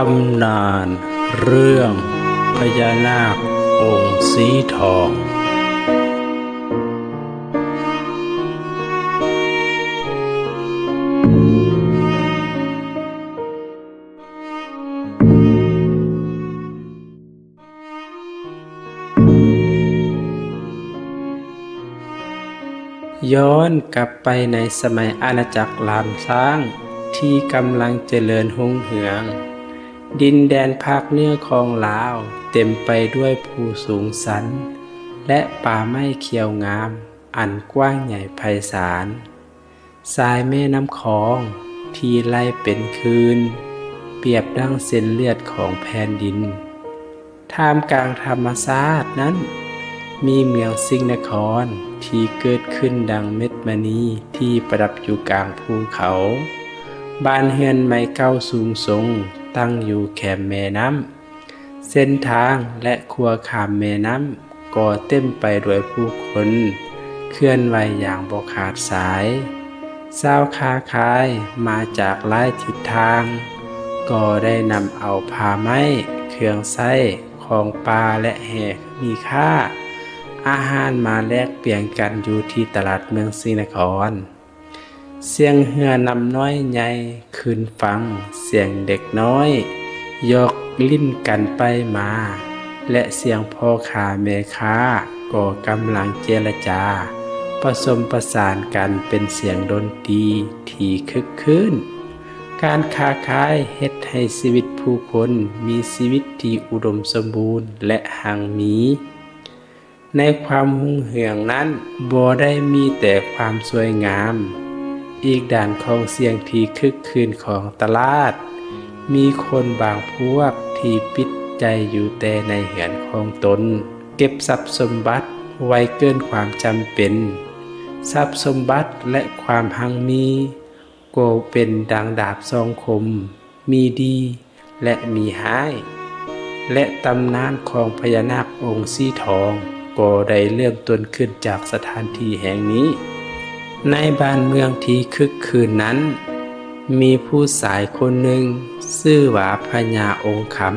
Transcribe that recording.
ຕຳນານເລື່ອງພະຍານາກອົງສີທອງ. ຍ້ອນກັບໄປໃນສະໄໝອານາຈັກລ້ານຊ້າງທີ່ກຳລັງຈະເລີນຮຸ່ງເຮືອງ, ດິນແດນພາກເໜືອຂອງລາວເຕັມໄປດ້ວຍພູສູງຊັນ ແລະ ປ່າໄມ້ຂຽວງາມອັນກວ້າງໃຫຍ່ໄພສານ. ສາຍແມ່ນ້ຳຂອງທີ່ໄຫຼເປັນຄື້ນ ປຽບດັ່ງເສັ້ນເລືອດຂອງແຜ່ນດິນ. ທ່າມກາງທຳມະຊາດນັ້ນ ມີເມືອງສິງນະຄອນທີ່ເກີດຂຶ້ນດັ່ງເມັດມະນີທີ່ປະດັບຢູ່ກາງພູເຂົາ. ບ້ານເຮືອນໄມ້ເກົ່າສູງຊົງຕັ້ງຢູ່ແຄມແມ່ນ້ຳ. ເສັ້ນທາງ ແລະ ຂົວຂ້າມແມ່ນ້ຳກໍເຕັມໄປດ້ວຍຜູ້ຄົນເຄື່ອນໄຫວຢ່າງບໍ່ຂາດສາຍ. ຊາວຄ້າຂາຍມາຈາກຫຼາຍທິດທາງ ກໍໄດ້ນຳເອົາຜ້າໄມ້, ເຄື່ອງໃຊ້, ຂອງປ່າ ແລະ ແຮ່ມີຄ່າ, ອາຫານມາແລກປ່ຽນກັນຢູ່ທີ່ຕະຫຼາດເມືອງສິງນະຄອນ. ສຽງເຮືອນ້ຳນ້ອຍໃຫຍ່ຂຶ້ນຝັ່ງ, ສຽງເດັກນ້ອຍຢອກຫຼິ້ນກັນໄປມາ ແລະ ສຽງພໍ່ຄ້າແມ່ຄ້າກໍກຳລັງເຈລະຈາປະສົມປະສານກັນເປັນສຽງດົນຕີທີ່ຄຶກຄື້ນ. ການຄ້າຂາຍເຮັດໃຫ້ຊີວິດຜູ້ຄົນມີຊີວິດທີ່ອຸດົມສົມບູນ ແລະ ຮັ່ງມີ. ໃນຄວາມຮຸ່ງເຮືອງນັ້ນ ບໍ່ໄດ້ມີແຕ່ຄວາມສວຍງາມ. ອີກດ້ານຂອງສຽງທີ່ຄຶກຄື້ນຂອງຕະຫຼາດ, ມີຄົນບາງພວກທີ່ປິດໃຈຢູ່ແຕ່ໃນເຮືອນຂອງຕົນ, ເກັບຊັບສົມບັດໄວ້ເກີນຄວາມຈຳເປັນ. ຊັບສົມບັດ ແລະ ຄວາມຮັ່ງມີ ກໍເປັນດັ່ງດາບສອງຄົມ, ມີດີ ແລະ ມີຮ້າຍ ແລະ ຕຳນານຂອງພະຍານາກອົງສີທອງກໍໄດ້ເລີ່ມຕົ້ນຂຶ້ນຈາກສະຖານທີ່ແຫ່ງນີ້. ໃນບ້ານເມືອງທີ່ຄຶກຄື້ນນັ້ນ, ມີຜູ້ຊາຍຄົນໜຶ່ງຊື່ວ່າພະຍາອົງຄຳ.